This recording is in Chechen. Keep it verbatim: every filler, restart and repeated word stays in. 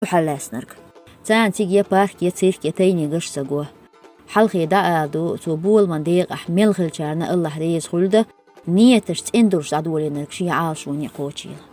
хьаллаьцнарг. Царна цига я парк, я цирк, я тайнигаш ца го. Хьалхе дӀаала ду, цо боламан декъахь мел хилчарна Аллахь реза хуьлда, нийташ цӀендурш дӀадолийнарг шен Ӏалашоне кхочийла.